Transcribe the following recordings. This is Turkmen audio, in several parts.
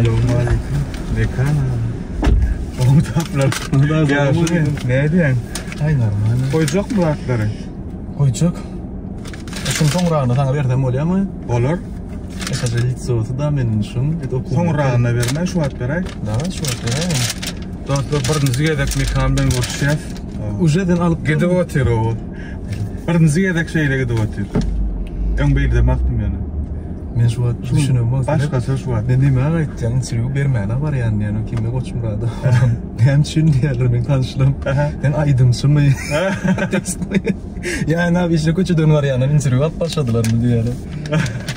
Salowmaleýkim. Mekan aga. Gowy taplar. Ýagşymy? Nädýäň? Aý normal. Goýjakmy zatlary? Goýjak. Şuny soňragyna saňa bersem bolýarmy? Bolar. Esaja litsosy da meniň şun. Soňragyna berme, şu wagt beräý. Daway şu wagt beräý. Dostlar birinji gezek Mekan bilen görüşýäs. Uje sen alyp gidip otyr o. Birinji gezek şeýle gidip otyr. Öň beýle bakdym ýöne. Men şu wagt düşünemok. Başgaça şu wagt. Men näme aýtýan, interwýu bermäne barýan diýen, kime Goçmurada. Näme üçin diýerler meň tanyşlarym. Sen aýdymçymy? Ýa näme işe köçeden barýandan interwýu alyp başladylarmy diýerler.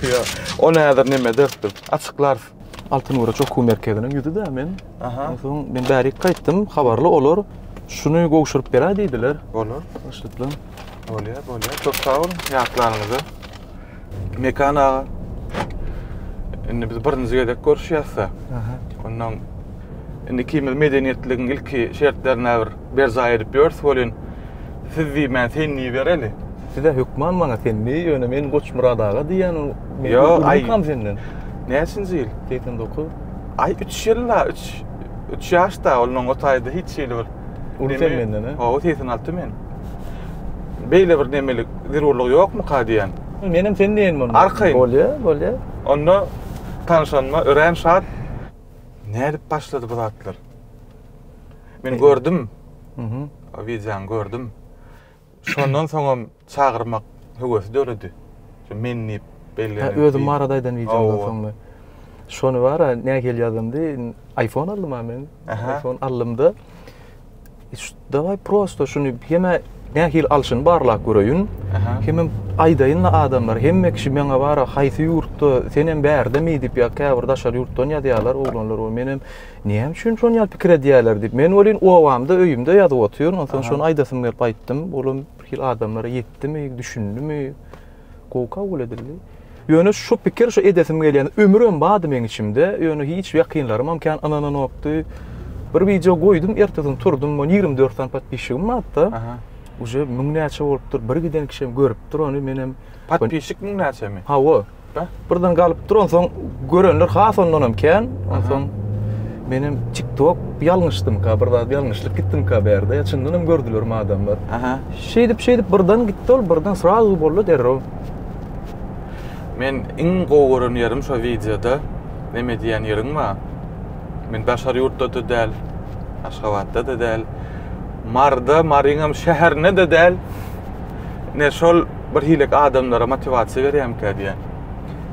Ýok. Ony häzir neme ederis biz? Açyklarys. Altyn Göreç okuw merkeziniň ýüzi-dä men. Aha. Onsoň men bärik gaýtdym, habarly olar şuny gowşuryp beräý diýdiler. Bolar. Başlyklar. Bolýar, bolýar. Köp sag boluň ýatlanyňyza. Mekan aga. Indi biz birinji gezek görüşýäs-de. Aha. Ondan indi ikimiz medeniýetligiň ilki şertlerini bir berjaý edip ýörüs welin, siz diýmän sen diýibereli. Size hökman maňa sen diý, ýöne men Goçmyrat aga diýýän, men Ýok, aý. ulukam senden. Näçinji ýyl? 89. Aý, 3 ýyl-da, 3 3 ýaş-da, onuň o taýda hiç hili bir Uly sen menden, he? Hawa, 86 men. Beýle bir nemelik zerurlygy ýokmuka diýýän. Menem sen diýen bolma. Arkaýyn. Bolýa, bolýa. Onda tanyşanyma örän şat. Nädip başlady bu zatlar? Men gördüm. Mhm. O wideony gördüm. Şondan soňam çagyrmak höwesi döredi. Şu men diýip belli. Özüm barada aýdan wideomdan soňmy? Şony bara nähili ýazandy? iPhone aldym ha men. iPhone aldymda Daway prosto şuny heme nähili alşyny barlap göreýin. Hemem aýdaýyn-la adamlar, hemme kişi meňe bara haýsy ýurtda, senem bärdemi diýip ýa käbir daşary ýurtdan ýazýarlar oglanlar we menem näme üçin şony ýaly pikir edýärler diýip. Men welin obamda, öýümde ýazyp otyryn, onsoň şony aýdasym gelip aýtdym. Olam bir hili adamlara ýetdimi, düşündimi? Gowy kabul edildi. Ýöne şu pikir, şu edesim gelýän ömürem bardy meň içimde. Ýöne hiç ýakynlarymam kän ynananokdy. Bir wideo goýdum, ertesi gün turdum, on 24 sany podpisçigim bardy-da. Aha. Uje müň näçe bolupdyr. Bir giden kişem görüpdir ony, menem. Podpisçik müň näçemi? Hawa. Da? Birden galypdyr, onsoň görenler has ondanam kän. Onsoň menem TikTok ýalňyşdymka, bir zat ýalňyşlyk gitdimka bärde. Ýa çyndanam gördülermi adamlar. Aha. Şeýdip, şeýdip birden gitdi ol, birden srazu boldy derrew. Men iň gowy gören ýerim şo wideoda neme diýen ýeriň bar. Men daşary ýurtda-da däl, Aşgabatda-da däl, Maryda, Maryňam şäherinde-de däl. Ine şol bir hilek adamlara motiwasiýa berýärmikä diýýän.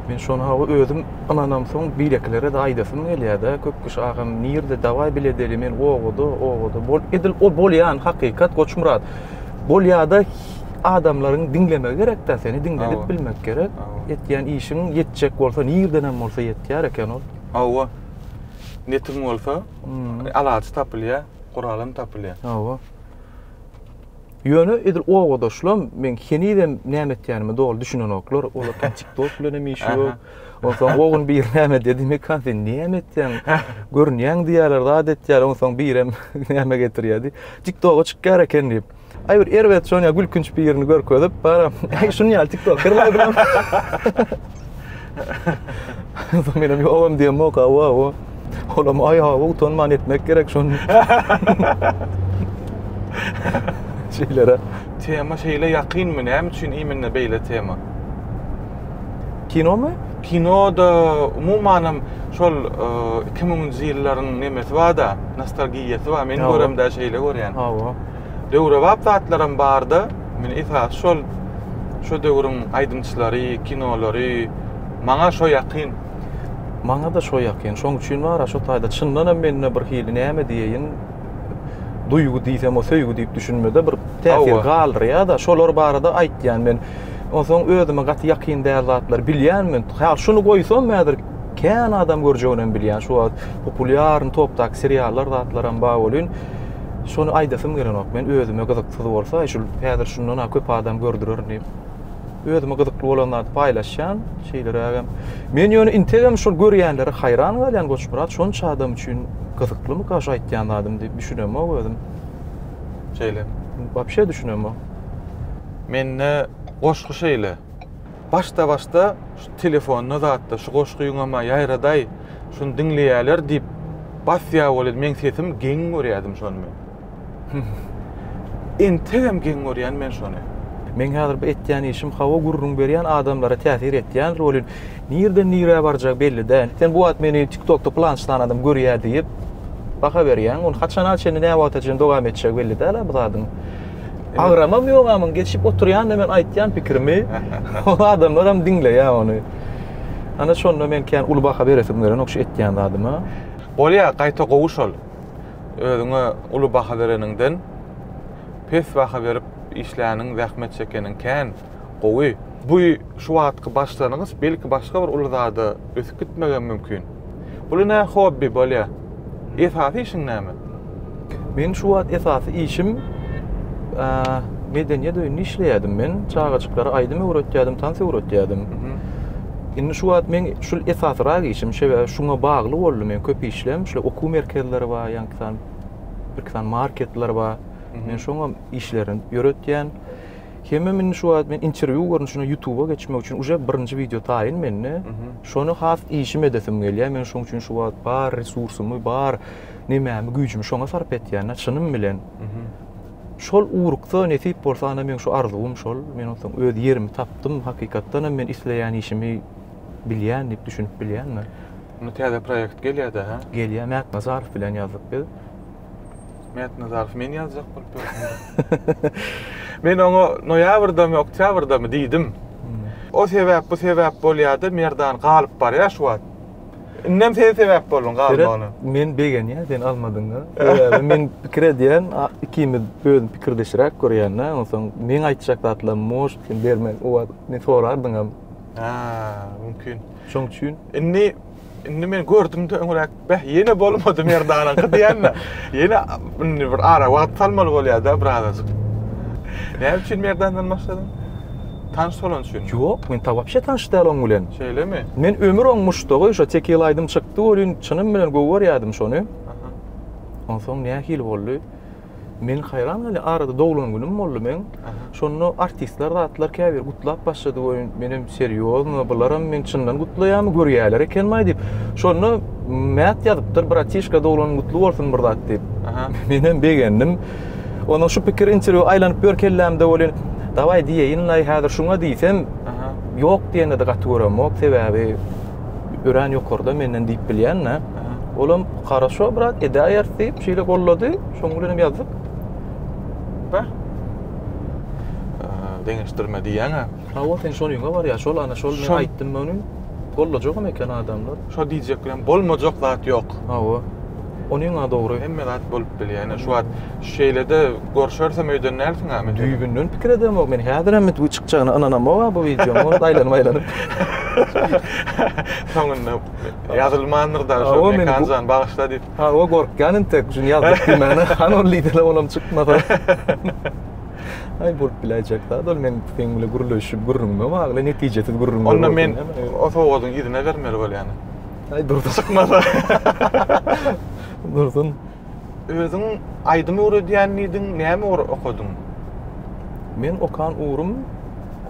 Men şony hawa özüm ynanamsoň beýlekilere-de aýdasym gelýär-de, köp kişi agam nirde dawaý bile edeli men obada obada bol edil o bolýan hakykat Goçmyrat bolýada adamlaryň diňlemegi gerekdä seni diňledip bilmek gerek etýän işiň ýetjek bolsa nirdenem bolsa ýetýär eken ol. Hawa netiň bolsa alajy tapylýar guralam tapylýar. Hawa. Ýöne edil obadaşlam meň henizem näme etýänime doly düşünenoklar. Olar tam TikTok bilenem işi ýok. Onsoň o gün biri näme diýdi, Mekan sen näme etýäň? Görünýäň diýýärler, zat etýär. Onsoň birem näme getirýärdi. TikToka çykýar eken diýip. Aý bir erbet şoň ýaly gülkünç birini görkezip, bara, äý şuny ýaly TikTokerler bilen. Soň menem ýogam diýemok, hawa, hawa. Olam aý hawa utanman etmek gerek şony. Şeýlere. Tema şeýle ýakynmy? Näme üçin imенно beýle tema? Kinomy? Kinoda umumanam şol 2000-nji ýyllaryň nemesi bar-da, nostalgiýasy bar. Men göremde şeýle görýän. Hawa. Döwrebap zatlaram bar-da, men esasy şol şo döwrüň aýdymçylary, kinolary maňa şo ýakyn. Maňa-da şo ýakyn. Şoň üçin bar-a şo taýda çyndanam mende bir hili näme diýeýin, duýgy diýsem o söýgi diýip düşünmede bir täsir galdyrýar-da. Şolar barada aýtýan men. Onsoň özüme gaty ýakyn däl zatlary bilýän men. Hä, şuny goýsam häzir kän adam görjeginem bilýän. Şu wagt populýarny topdaky seriallar zatlaram bar welin, şony aýdasym gelenok. Men özüme gyzyksyz bolsa, aý şul häzir şundan-a köp adam gördürerin diýip. Özüme gyzykly bolan zady paýlaşýan, şeýlerägem. Men ýöne integem şol görýänlere haýran galýan Goçmyrat, şonça adam üçin gyzyklymyka şu aýtýan zadym diýip düşünemok özüm. Şeýle. Wapşe düşünemok. Mende goşgy şeýle. Başda başda şu telefonda zatda şu goşgyňam-a ýaýradaý. Şuny diňleýärler diýip basýar welin meň sesim geň görýärdim şony men. Entegem geň görýän men şony. Meň häzir bu etýän işim hawa gürrüň berýän adamlara täsir etýändir welin nirden nirä barjagy belli däl. Sen bu wagt meni TikTokda pylança sany adam görýär diýip baha berýäň. Ony haçana çenli näwagta çenli dowam etjegi belli däl-ä bu zadyň. Agramam ýok amyň geçip oturýan-da men aýtýan pikirimi ol adamlaram diňleýär ony. Ana şonda men kän uly baha beresim gelenok şu etýän zadyma. Bolýa gaýta gowy şol. Özüňe uly baha bereniňden pes baha berip işläniň zähmet çekeniň kän gowy. Bu şu wagtky başlangyç belki başga bir uly zada ösüp gitmegem mümkin. Bul ine hobbi bolýa. Esasy işiň näme? Meniň şu wagt esasy işim medeniýet öýünde işleýärdim men. Çagajyklara aýdym öwretýärdim, tans öwretýärdim. Indi şu wagt meň şul esasyrak işim, sebäbi şuňa bagly boldy meň köp işlem. Şul okuw merkezleri bar, ýaňky san birki sany marketler bar. Men şoňa işlerini ýöretýän. Hemem indi şu wagt men interwýu görnüşinde YouTube'a geçmek üçin uje birinji wideo taýyn mende. Şony has işim edesim gelýär. Men şoň üçin şu wagt bar resursymy, bar nemämi, güýjümi şoňa sarp etýän-de, çynym bilen. Şol ugruksa, nesip bolsa, ana meň şu arzuwym şol. Men onsoň öz ýerimi tapdym. Hakykatdan hem men isleýän işimi bilýän diýip düşünip bilýän men. Indi täze proýekt gelýär-dä, hä? Gelýär, Mät Nazarow bilen ýazdyk biz. Mät Nazarow men ýazjak bolup ýörün. Men oňa noýabrdamy, oktýabrdamy diýdim. O sebäp, bu sebäp bolýar-da, Merdan galyp barýar şu wagt. Indem sen sebäp bolduň galmagyna. Men begenýän sen almadyňa. Sebäbi men pikir edýän, ikimiz özüm pikirdeşräk görýän-dä. Onsoň meň aýtjak zatlarym может sen berme, o wagt men sorardyňam. Ha, mümkin. Şoň üçin. Indi indi men gördüm-de öňräk, beh, ýene bolmady Merdanyňky diýende. Ýene indi bir ara wagt salmaly bolýar-da birazajyk. Näme üçin Merdandan başladyň? Tanyş bolany üçinmi? Ýok, men ta wapşe tanyş däl oň bilen. Şeýlemi? Men ömür oň muşdagy, şo Tekil aýdym çykdy welin çynym bilen gowy görýärdim şony. Aha. Onsoň nähili boldy? Men haýran galýan, arada doglan günüm boldy meň. Şonda artistler zatlar käbir gutlap başlady welin, menem serýozno, bularam meni çyndan gutlaýarmy, görýärler ekenmaý diýip. Şonda Mät ýazypdyr, bratişka doglan gün gutly bolsun bir zat diýip. Menem begendim. Ondan şu pikir interwýu aýlanyp ýör kellämde welin, dawaý diýeýin-laý häzir şuňa diýsem, ýok diýende-de gaty göremok, sebäbi örän ýokarda menden diýip bilýän-dä. Olam haraşo brat edäýeris diýip şeýle gollady. Şoň bilenem ýazdyk. Beh. Deňeşdirme diýýäň-ä. Hawa sen şonyňa barýa şol ana şol men aýtdym ony. Gollajagam eken adamlar. Şo diýjek bilen bolmajak zat ýok. Hawa. Onyň-a dogry. Hemme zat bolup bilýär. Ine şu wagt şeýle-de görşersem öýden dälsiň-ä meselem. Düýbünden pikir edemok men. Häzirem bu çykjagyna ynanamok-a bu wideonyň. Ony aýlanyp aýlanyp. Soňunda ýazylmandyr-da şo Mekan jan bagyşla diýip. Hawa gorkýan entek şuny ýazdyk diýmäne. Hany ol diýseler olam çykmasa. Aý bolup biläýjek zat ol men seň bilen gürleşip gürrüňime bagly netijesiz gürrüňler Onda men o sowgadyň yzyna bermeli bolýan. Aý dursun. Çykmasa. Dursun. Özüň aýdym öwredýän diýdiň, näme ugur okadyň? Men okan ugrum,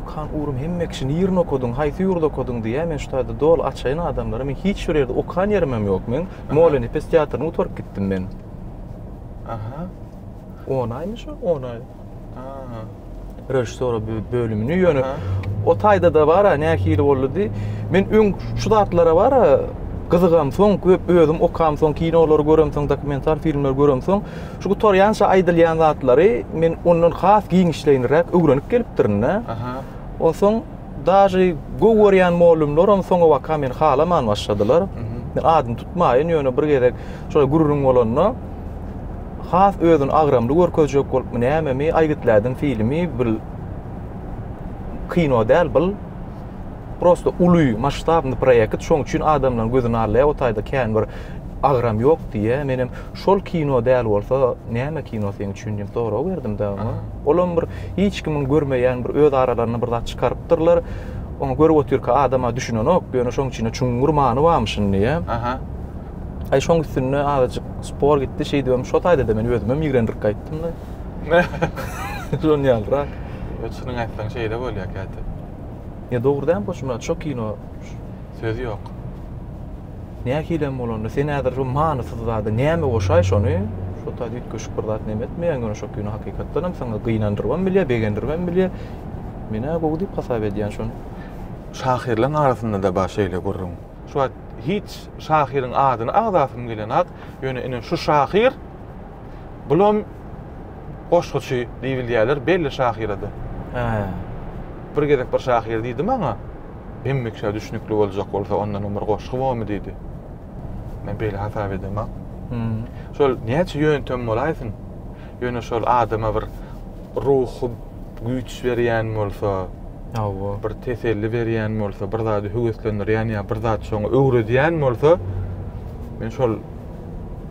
okan ugrum hemme kişi nirni okadyň, haýsy ýurda okadyň diýýär. Men şu taýda doly açaýyn adamlara. Men hiç bir ýerde okan ýerim hem ýok meň. Mollanepes teatryny gutaryp gitdim men. Aha. On aýmy şo? On aý. Režissýora bölümini ýöne o taýda-da bar-a nähili boldy diý. Men öň şu zatlara bar-a gyzygamsoň, köp özüm okamsoň, kinolary göremsoň, dokumental filmleri göremsoň, şu gutarýança aýdylýan zatlary men ondan has giňişleýinräk öwrenip gelipdirin-dä. Onsoň daže gowy görýän mugallymlaram soňabaka meni halaman başladylar. Men adyny tutmaýyn, ýöne bir gezek şola gürrüň bolanda has özüni agramly görkezjek bolupmy nämemi aýgytlädim filmi bil kino däl bil prosto uly masştabny proýekt şoň üçin adamlaryň gözüni alýar o taýda kän bir agram ýok diýýär menem şol kino däl bolsa näme kino seň üçin diýip sorag berdim da oňa olam bir hiç kimiň görmeýän bir öz aralarynda bir zat çykarypdyrlar oňa görüp otyrka adama düşünenok ýöne şoň içinde çuňňur many barmyşyn diýýär aha Aý şoň üstünde azajyk spor gitdi şeýdibem şo taýda-da men özümem ýigrendirip gaýtdym-da. Şon ýalyrak. Ýa çynyňy aýtsaň şeýle bolýar käte. Ýa dogry dälmi Goçmyrat şo kino Söz ýok. Nähilem bolanda sen häzir şu manysyz zada näme goşaý şony, şo taýda üýtgeşik bir zat neme etmeýäň, ýöne şo kino hakykatdanam saňa gynandyrybam bilýär, begendiribem bilýär. Men-ä gowy diýip hasap edýän şony. Şahyrlaň arasynda-da bar şeýle gürrüň. Şu wagt hiç şahyryň adyny agzasym gelenak, ýöne ine şu şahyr bulam goşguçy diýibilýärler belli şahyra-da. Hä. Bir gezek bir şahyr diýdi maňa, Hemme kişä düşnükli boljak bolsa ondanam bir goşgy bormy diýdi. Men beýle hasap edemak. Şol näçe ýöntem bolaýsyn, ýöne şol adama bir ruhy güýç berýän bolsa, Hawa. bir teselli berýän bolsa, bir zady höweslendirýän ýa bir zat şoňa öwredýän bolsa, men şol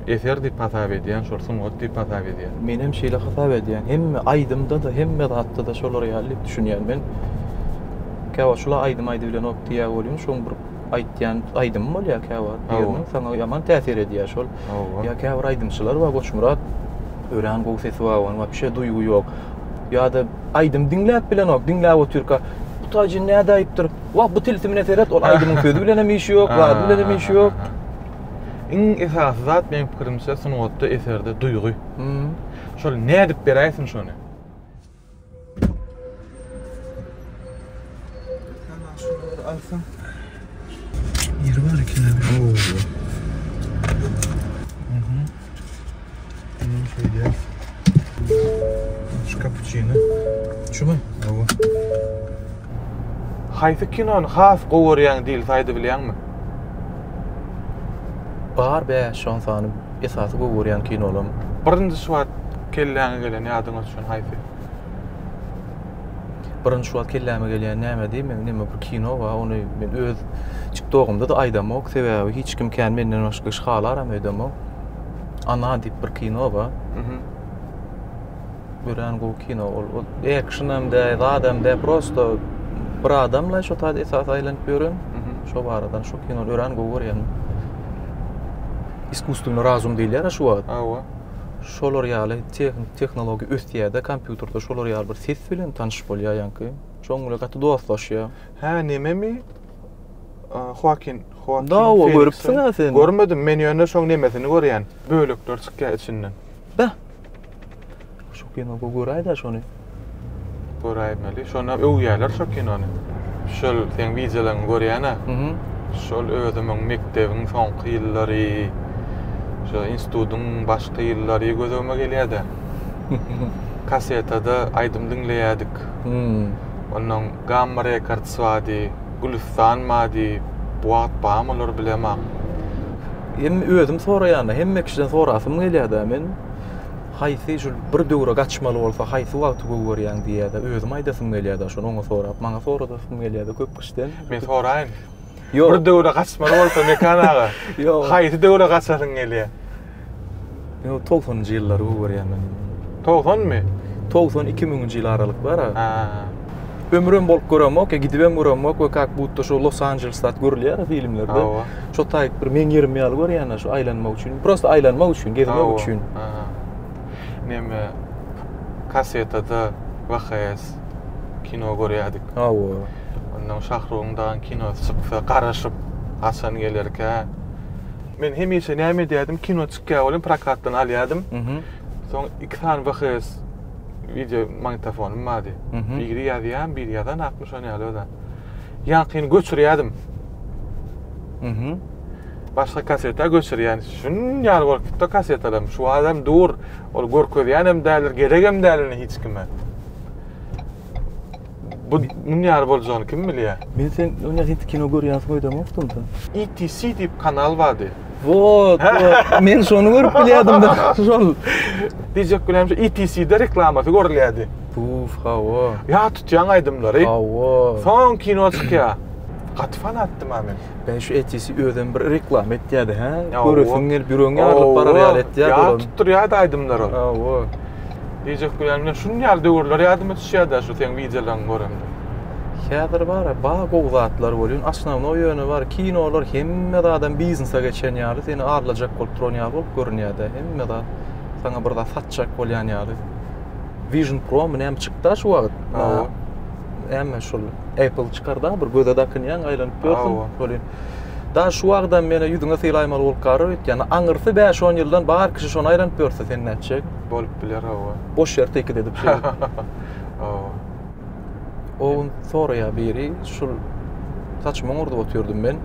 eser diýip hasap edýän, şol sungat diýip hasap edýän. Menem şeýle hasap edýän. Hemme aýdymda-da, hemme zatda-da şolar ýaly diýip düşünýän men. Käwagt şul-a aýdym aýdybilenok diýýär welin, şoň bir aýtýan aýdymy bolýar käwagt biriniň saňa ýaman täsir edýär şol. Ýa käbir aýdymçylar bar, Goçmyrat örän gowy sesi bar, onuň wapşe duýgy ýok. Ýa-da aýdym diňläp bilenok, diňläp otyrka, bu taýjyn nädäýipdir? Wah, bu tilsimine seret, ol aýdymyň sözi bilenem işi ýok, zady bilenem işi ýok. Iň esasy zat meň pikirimçe sungatda, eserde duýgy. Şol nädip beräýsin şony? Alsam. Ýeri bar eken. Oo. Mhm. Bunu şeýle. Şu kapuçino. Şumy? Hawa. Haýsy kinony has gowy görýäň diýilse aýdybilýäňmi? Bar 5-10 sany esasy gowy görýän kinolam. Birinji şu wagt kelläňe gelen ýadyňa düşen haýsy? Birinji şu wagt kelläme gelýän näme diý, meň neme bir kino bar, ony men öz TikTogymda-da aýdamok, sebäbi hiç kim kän menden başga kişi halaram öýdemok. Ana diýip bir kino bar. Mhm. Örän gowy kino ol. Ol ekşnam däl, zadam däl, prosto bir adamla şo taýda esasy aýlanyp ýören. Şo baradan şo kinony örän gowy görýän. Iskusstwnyý razum diýilýär şu wagt. Hawa. Şolar ýaly tehnologiýa ösýär-de, kompýuterde şolar ýaly bir ses bilen tanyş bolýar ýaňky. Şoň bilen gaty dostlaşýar. Hä, nememi? Hoakin, Hoakin. Da, o görüpsiň-ä sen. Görmedim, men ýöne şoň nemesini görýän. Bölekler çykýar içinden. Beh. Şu kino gowy göräýdä şony. Göräýmeli. Şony öwýärler şo kinony. Şol seň wideolaryňy görýän-ä. Mhm. Şol özümiň mekdebiň soňky ýyllary, şo institutyň başky ýyllary göz öňüme gelýär-de. Kasetada aýdym diňleýärdik. Hmm. Onnoň Gamma Records bardy, Gülüstan bardy. Bu wagt barmy olar bilemok. Hem özüm soraýan-da, hemme kişiden sorasym gelýär-de men. Haýsy şul bir döwre gaçmaly bolsa haýsy wagty gowy görýäň diýýädä özüm aýdasym gelýädä şony oňa sorap maňa soradasym gelýädä köp kişiden. Men soraýyn. Ýok. Bir döwre gaçmaly bolsa Mekan aga. Ýok. Haýsy döwre gaçasyň gelýä? Ýok togsanynjy ýyllary gowy görýän men. Togsanmy? 90 2000-nji ýyl aralyk bar-a. Ha. Ömrüm bolup göremok, ýa gidibem göremok we kak budda şo Los Anjeles zat görülýär filmlerde. Hawa. Şo taýyp bir meň ýerim ýaly görýän şu aýlanmak üçin. Prosta aýlanmak üçin, gezmek Hawa. üçin. Aha. Neme kasetada VHS kino görýärdik. Hawa. Ondan Şahrugyň dagyň kinosy çyksa garaşyp haçan gelerkä. Men hemişe näme edýärdim? Kino çykýar welin prokatdan alýardym. Mhm. Soň iki sany VHS video magnitofonym bardy. Biri ýazýan, biri ýazan 60 on ýaly özä. Ýaňkyny göçürýärdim. Mhm. Başga kaseta göçürýän. Şun ýaly bolup gitdi kasetalarym. Şu adam dur. Ol görkezýänem däldir, geregem däl indi hiç kime. Bu mun ýaly boljagyny kim bilýär? Men sen öňe sen kino görýänsiň öýdemokdym da. ETC diýip kanal bardy. Wot, wot. Men şony görüp bilýärdim da. Şol. Diýjek bilen şu ETC-de reklamasy görülýärdi. Uf, hawa. Ýa tutýaň aýdymlary. Hawa. Soň kino çykýar. Gaty fanatdym ha men. Ben şu ETC özem bir reklama etýärdi, hä? Hawa. Göresiň gelip ýüregiň ýarylyp barar ýaly etýärdi Ýa olam. tutdurýardy aýdymlar ol. Hawa. Diýjek bilen men şuny ýaly döwürler ýadyma düşýär-de şu seň wideolaryňy göremde. Häzir bar-a, ba gowy zatlar welin, osnownoý ýöne bar, kinolar hemme zadam biznese geçen ýaly, seni aldajak bolup duran ýaly bolup görünýär-de, hemme zat saňa bir zat satjak bolýan ýaly. Vision Pro my näme çykdy-a şu wagt? Näme şol Apple çykardy-a bir göze dakynýaň, aýlanyp ýörsüň. Hawa. Welin. Da şu wagtam meni ýüzüňe sylaýmaly bolup garar öýtýän. Aňyrsy bäş-on ýyldan bar kişi şony aýlanyp ýörse sen nätjek? Bolup biler hawa. Boş ýer teklip edip şeýdip. Hawa. O gün soraýar biri, şul saçymy oňurdyp otyrdym men.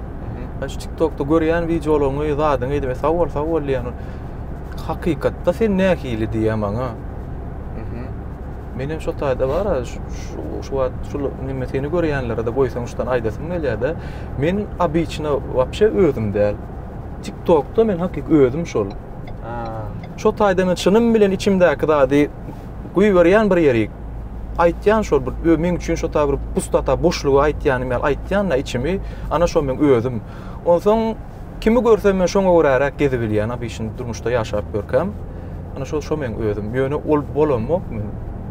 Şu TikTokda görýän wideolaryňy, zadyňy diýip, sag bol, sag bol diýýän. Hakykatda sen nähili diýýär maňa. Menem şo taýda bar-a, şu wagt şul neme seni görýänlere-de goýsaň şudan aýdasym gelýär-de. Men obiçno wapşe özüm däl. TikTokda men hakyky özüm şol. Şo taýda men çynym bilen içimdäki zady goýberýän bir ýerik. Aýtýan şol bir meň üçin şo taý bir pustota boşlugy aýtýanym ýaly aýtýan-da içimi. Ana şo meň özüm. Onsoň Kimi görsem men şoňa göräräk gezibilýän obişni durmuşda ýaşap ýörkäm. Ana şol şo meň özüm. Ýöne ol bolamok men.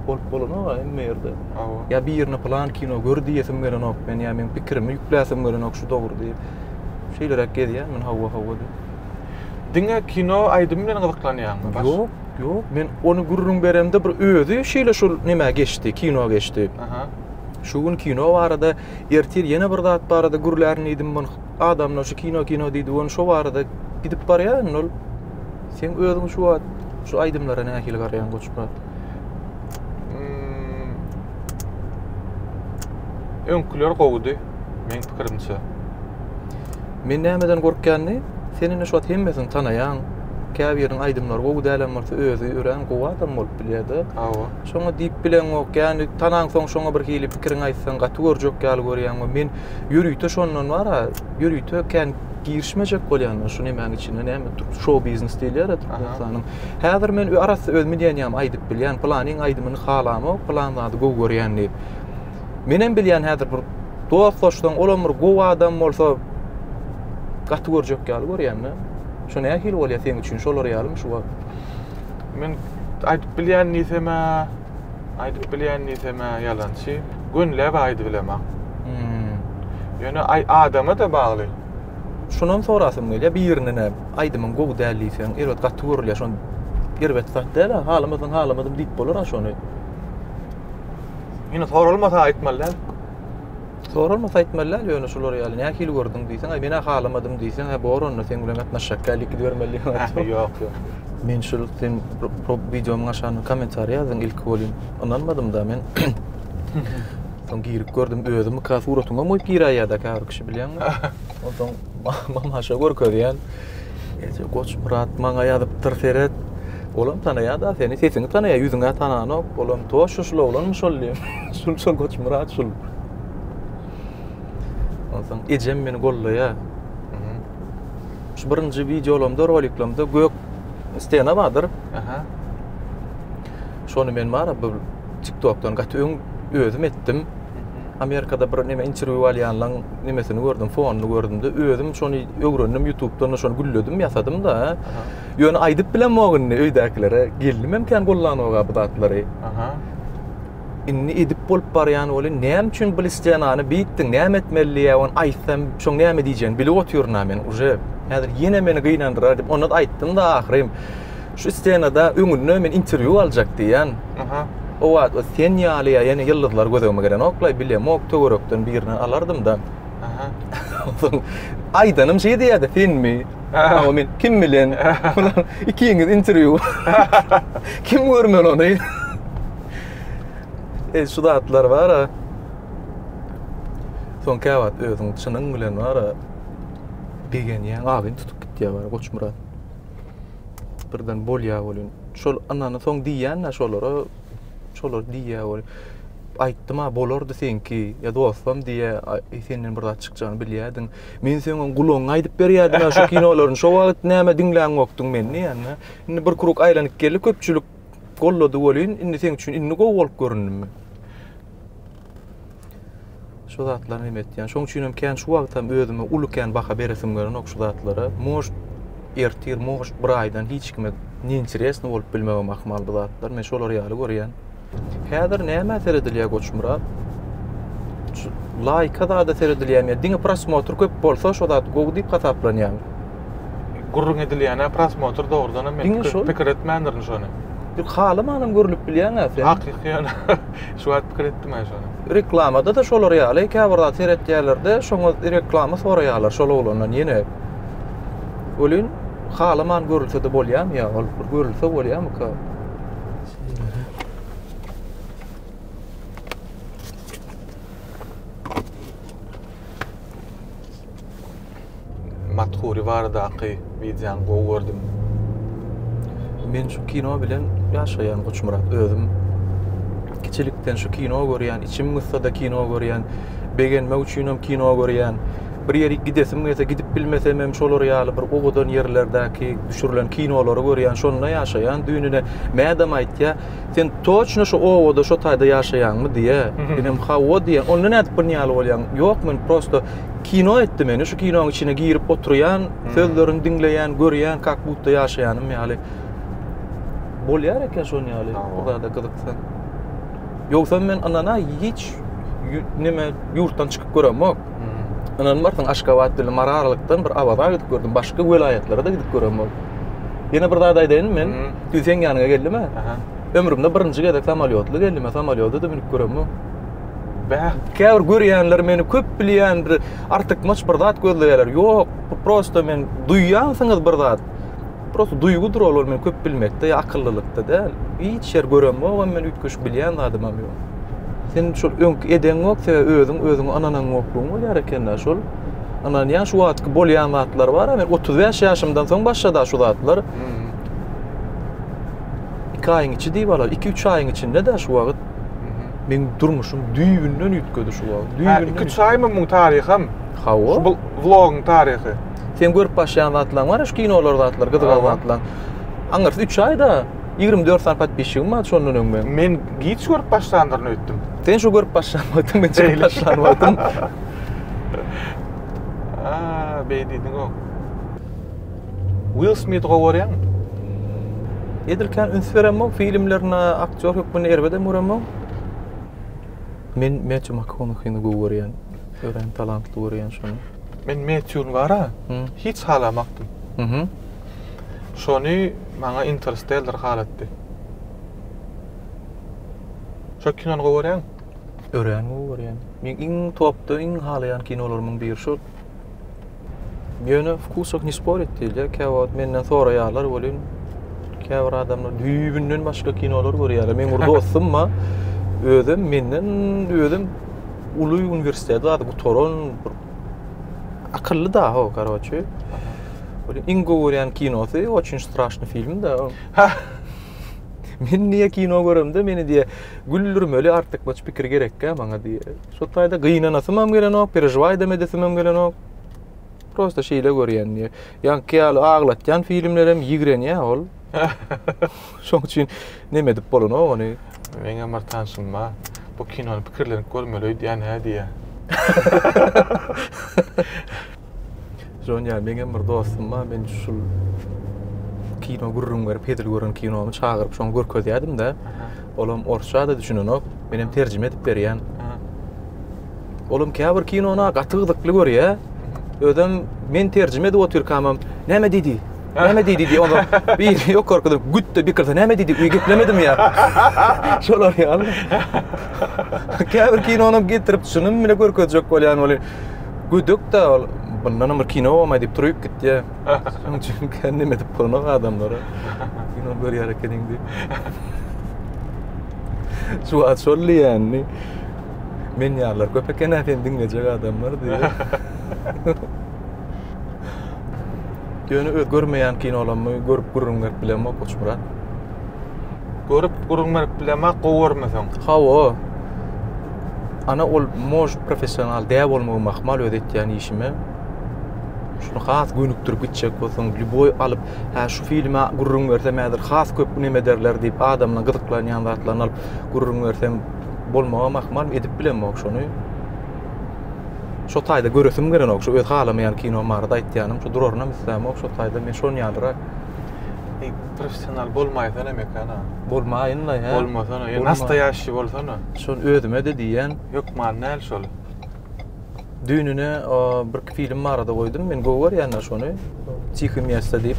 Bolup bolanok hemme ýerde. Hawa. Ýa birine pylan kino gör diýesim gelenok men ýa meň pikirimi ýükläsim gelenok şu dogry diýip. Şeýleräk gezýän men hawa hawa diýip. Diňe kino aýdym bilen gyzyklanýaňmy? Ýok, ýok. Men ony gürrüň beremde bir özi şeýle şol nämä geçdi, kino geçdi. Aha. Şu gün kino barada, ertir ýene bir zat barada gürlärin diýdim. Men adamlar şu kino kino diýdi, ony şo barada gidip barýar indi ol. Sen özüň şu wagt şu aýdymlara nähili garaýaň Goçmyrat? Hmm. Öňküler gowudy, meň pikirimçe. Men nämeden gorkýanyny, sen indi şu wagt hemmesini tanaýaň. Käbiriniň aýdymlary gowy dälem bolsa, özi örän gowy adam bolup bilýär-de. Hawa. Şoňa diýip bileňok. Ýani tanaňsoň şoňa bir hili pikiriňi aýtsaň gaty görjek ýaly görýäň we men ýörite şondan bar-a, ýörite kän girişmejek bolýan men şu nemäň içine, näme şou biznes diýilýär-ä Türkmenistanyň. Häzir men arassa öz mneniýamy aýdyp bilýän, pylanyň aýdymyny halamok, pylan zady gowy görýän diýip. Menem bilýän häzir bir dostlaşsaň, olam bir gowy adam bolsa gaty görjek ýaly görýän-de. Şo nähili bolýar seň üçin, şolar ýalymy şu wagt? Men aýdyp bilýän diýsem-ä, aýdyp bilýän diýsem-ä ýalançy. Gönüläp aýdybilemok. Hmm. Ýöne aý adama-da bagly. Şunam sorasym gelýär, birine aýdymyň gowy däl diýseň, erbet gaty görülýär, şony erbet zat däl-ä, halamasaň halamadym diýip bolar-a şony. Ýöne soralmasa aýtmaly däl. Soralmasa aýtmaly däl, ýöne şular ýaly nähili gördüň diýseň, aý men-ä halamadym diýseň, hä bor onda seň bilen gatnaşjak däl diýip gidibermeli diýen. Ýok, ýok. Men şul sen wideomyň aşagyna kommentariý ýazdyň ilki welin ynanmadym-da men. Soň girip gördüm özümika suratyňam goýup giräýýär-dä käbir kişi bilýäňmi? Onsoň mamaşa görkezýän. Eje Goçmyrat maňa ýazypdyr seret. Olam tanaýar-da seni, sesiňi tanaýar, ýüzüňä tananok. Olam toşa şul oglanmy şol diýen. Şul şol Goçmyrat şul. Onsoň ejem meni gollaýar. Şu birinji wideolarymda, roliklerimde gök stena bardyr. Aha. Şony men bar bu TikTokdan gaty öň özüm etdim. Amerikada bir neme interwýu alýanlaň nemesini gördüm, fonuny gördüm-de, özüm şony öwrendim YouTube'dan şony gülledim, ýasadym-da. Ýöne aýdyp bilemok indi öýdäkilere. Gelnimem kän gollanok-a bu zatlary. Aha. Indi edip bolup barýan welin, näme üçin bu stenany beýtdiň, näme etmeli diýýär, ony aýtsam, şoň näme diýjegini bilip otyryn-a men uje. Häzir ýene meni gynandyrar diýip, onda-da aýtdym-da ahyrym. Şu stenada öňünde men interwýu aljak diýýän. Aha. O wagt o sen ýaly ýa ýene ýyldyzlar göz öňüme gelenok-laý, bilemok, töwerekden birinden alardym-da. Aha. Onsoň aýdanym şeý diýýär-de, senmi? Hawa men kim bilen? Ikiňiz interwýu. Kim görmeli ony? E şu zatlar bar-a. Soň käwagt özüň çynyň bilen bar-a begenýäň, agyň tutup gitýär bar, Goçmyrat. Birden bolýar welin. Şol ynany soň diýýän-dä şolara, şolar diýýär welin. Aýtdym-a, bolardy seňki, ýa dostam diýýär, senden bir zat çykjagyny bilýärdiň. Men seň gulagyňa aýdyp berýärdim-ä şu kinolaryny, şo wagt näme diňläňokdyň meni diýýän-dä. Indi bir krug aýlanyp geldi, köpçülik gollady welin, indi seň üçin indi gowy bolup göründimi? Şu zatlary neme etýän. Şoň üçin hem kän şu wagtam özüme uly kän baha beresim gelenok şu zatlara. Может, ertir, может, bir aýdan hiç kime neinteresno bolup bilmegem ahmal bu zatlar. Men şolar ýaly görýän. Häzir nämä seredilýär Goçmyrat? Şu laýka zada seredilýärmi ýa diňe prosmotr köp bolsa şo zat gowy diýip hasaplanýarmy? Gürrüň edilýän-ä prosmotr dogrudanam men Diňe pikir, şol. pikir etmändirin şony. Bir halamanam görlüp bilýäň-ä sen. Hakyky ýöne. Şu wagt pikir etdim-ä şony. Reklamada-da şolar ýaly käbir zat seretýärler-de, şoňa reklama soraýarlar şol oglandan ýene. Welin halaman görülse-de bolýarmy ýa ol bir görülse bolýarmyka? Mathuri baradaky wideony gowy gördüm. Men şu kino bilen ýaşaýan Goçmyrat özüm. Kiçilikden şu kino görýän, içim gyssada kino görýän, begenmek üçinem kino görýän. Bir ýerik gidesim gelse gidip bilmesemem şolar ýaly bir owadan ýerlerdäki düşürilen kinolary görýän, şonda ýaşaýan. Düýnüne Mädem aýtýa, Sen toçno şu obada şo taýda ýaşaýaňmy diýýä. Menem hawa diýýän. Onda nädip bunun ýaly bolýaň? Ýok men prosto kino etdi meni. Şu kinoň içine girip oturýan, sözlerini diňleýän, görýän, kak budda ýaşaýanym ýaly. Bolýar eken şon ýaly bu zada gyzyksaň. Ýogsam men ynana hiç neme ýurtdan çykyp göremok. Ynanmarsyň Aşgabat bilen Mary aralykdan bir Awaza gidip gördüm. Başga welaýatlara-da gidip göremok. Ýene bir zat aýdaýyn men. Düýn seň ýanyňa geldim-ä. Ömrümde birinji gezek samolýotly geldim. Samolýoda-da münüp göremok. Bäh. Käbir görýänler meni köp bilýän bir artykmaç bir zat gözleýärler. Ýok, bu prosta men duýýansyňyz bir zat. Prosta duýgudyr ol, ol men köp bilmekde ýa akyllylykda däl. Hiç ýer göremogam men üýtgeşik bilýän zadymam ýok. Sen şol öňki edeňok, sebäbi özüň özüňe ynanaňoklygyň bolýar ekende şol. Ynanýan şu wagtky bolýan zatlar bar, men 35 ýaşymdan soň başlady şu zatlar. 2 aýyň içi diýip alar, 2-3 aýyň içinde-de şu wagt meň durmuşym düýbünden üýtgedi şu wagt. Düýbünden. 2-3 aýmy muň taryham? Hawa. Şu vlogyň taryhy. Sen görüp başlaýan zatlaň bar, şu kinolar zatlar, gyzygal zatlaň. Aňyrsy 3 aýda 24 sany podpisçigim bar şondan öň meň. Men giç görüp başlandyryn öýtdüm. Sen şu görüp başlan wagtyň men çykyp başlan wagtym. Aa, beý diýdiň o. Will Smith gowy görýäňmi? Edil kän üns beremok filmlerine, aktýor hökmünde erbedem göremok. Men Metýu MakKonahyny gowy görýän. Örän talantly görýän şony. Men Metýuny bar-a, hiç halamakdym. Mhm. Şony maňa Interstellar halatdy. Şo kinony gowy görýäňmi? Örän gowy görýän. Meň iň topda iň halaýan kinolarymyň biri şol. Ýöne wkusach ne sporit diýilýär. Käwagt menden soraýarlar welin, käbir adamlar düýbünden başga kinolar görýärler. Meň bir dostum bar. Özem menden özem uly uniwersitet zady gutaran bir akylly da ho, karoçi. Welin iň gowy görýän kinosy Очень страшный film da. Men niýe kino göremde meni diýe güldürmeli artykmaç pikir gerekkä maňa diýe. Şo taýda gynanasymam gelenok, perežiwaýdam edesimem gelenok. Prosta şeýle görýän diýe. Ýaňky ýaly aglatýan filmlerem ýigrenýär ol. Şoň üçin neme edip bolanok ony. Meňem bir tanşym bar. Bu kinony pikirlenip görmeli öýdýän hä diýýär. Jonýa, meňem bir dostum bar, men şul kino gürrüň berip hezil gören kinomy çagyryp şoňa görkezýärdim-de. Olam orsça-da düşünenok, menem terjime edip berýän. Olam käbir kinony gaty gyzykly görýär. Özem men terjime edip otyrkamam, näme diýdi? Näme diýdi diýip, ondan bir ýokarkyda gütde bir näme diýdi? Uý geplemedim ýa. Şolar ýaly. Käbir kinony getirip şuny bile görkezjek bolýan welin Gödek-dä ol. Bundanam bir kino bolmaý diýip turup gitýär. Şonuň üçin kendim edip bolanok adamlara. Kino görýär ekeniň diýip. Şu wagt şol diýýänini. Men ýalylar köp eken-ä seni diňlejek adamlar diýýär. Ýöne öz görmeýän kinolarymy görüp gürrüň berip bilemok Goçmyrat. Görüp gürrüň berip bilemok gowy görmeseň. Hawa. Ana ol может professional däl bolmagym ahmal öz etýän işime. Şuny has gönükdirip gitjek bolsaň, lýuboý alyp, hä şu filme gürrüň bersem häzir has köp neme ederler diýip adamlaryň gyzyklanýan zatlaryny alyp gürrüň bersem bolmagam ahmal edip bilemok şony. Şo taýda göresim gelenok şu öz halamaýan kinom barada aýtýanym şu durarynam islämok şo taýda men şon ýalyrak. Eý professional bolmaýsana Mekan-a. Bolmaýyn-la hä. Bolmasana, ýa nastoýaşşy bolsana. Şol özüme-de diýýän. Hökman däl şol. Düýnüne birki film barada goýdum. Men gowy görýän-de şony. Tihi mýesto diýip.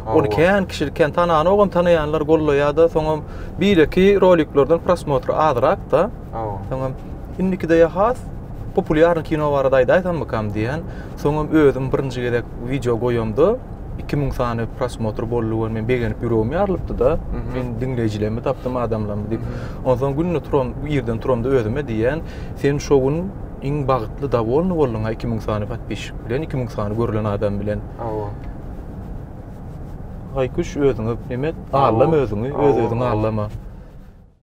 Ony kän kişi kän tananogam tanaýanlar gollaýar-da, soňam beýleki roliklerden prosmotr azrak-da. Soňam indikide ýa has populýarny kino barada aýdaýsammykam diýýän. Soňam özüm birinji gezek wideo goýamda 2000 sany prosmotr boldy we men begenip ýüregim ýarylypdy-da. Men diňleýjilerimi tapdym, adamlarymy diýip. Onsoň günde turam, irden turamda özüme diýýän, sen şo gün iň bagtly, dowolny bolduň-a 2000 sany podpisçik bilen, 2000 sany görlen adam bilen. Hawa. Haýkuş özüňe neme, aldama özüňi, öz-özüňi aldama.